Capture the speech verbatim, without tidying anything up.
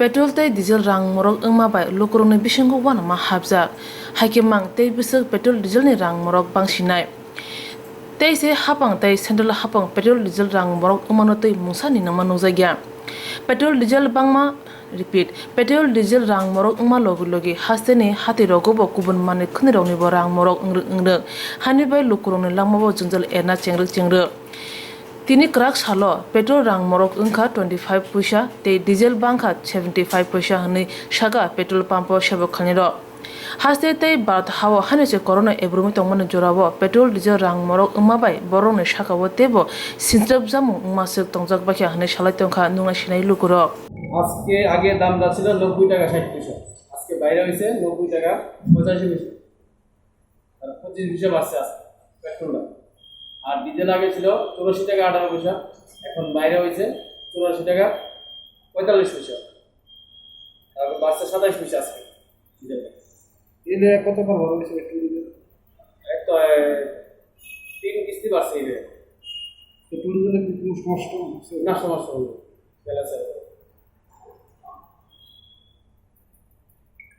Petrol tei diesel rang morok wngma bai lukurokni bisingo uanama hapjak. Haikhe mang tei bwswk petrol diesel ni rang morok bangsinai. Tei se hapang tei central hapang petrol diesel rang morok wngmano twi mungsa ni nangma nukjakya. Petrol diesel bangma, repeat, petrol diesel rang morok wngma logi logi hasteni hati rogo bo kubun manwi khwnirokni bo rang morok wngrwk wngrwk. Hani bai lukurokni langma bo jwngjal erna chengrwk chengrwk. Tini kwrak salo petrol rang morok wngkha twenty five puisa tei diesel bangkha seventy five puisa hwnwi sakha petrol pump o sebok khainirok. Haste tei Bharat hao haino se corona ebrumi tongmani jorao petrol diesel rang morok wngma bai borokni sakao teibo sinchirapjamung wngmaswk tongjak baikha hwnwi salai tongkha nuknai sinai lukurok. আজকে আগে দাম যাচ্ছিল নব্বই টাকা ষাট পয়সা, আজকে বাইরে হয়েছে নব্বই টাকা পঁচাশি পয়সা। আর পঁচিশ পয়সা বাড়ছে আজকে পেট্রোল দাম। আর ডিজেল আগে ছিল চুরাশি টাকা আঠারো পয়সা, এখন বাইরে হয়েছে চুরাশি টাকা পঁয়তাল্লিশ পয়সা। তারপর বাড়ছে সাতাইশ পয়সা আজকে ডিজেল। এলে কত বার বড় হয়েছে পেট্রোল ডিজেল? এক তো, এ, তিন কিস্তি বাড়ছে এলে। পেট্রোল ডিজেলে কি কোনো সমস্যা হচ্ছে? না, সমস্যা হলো।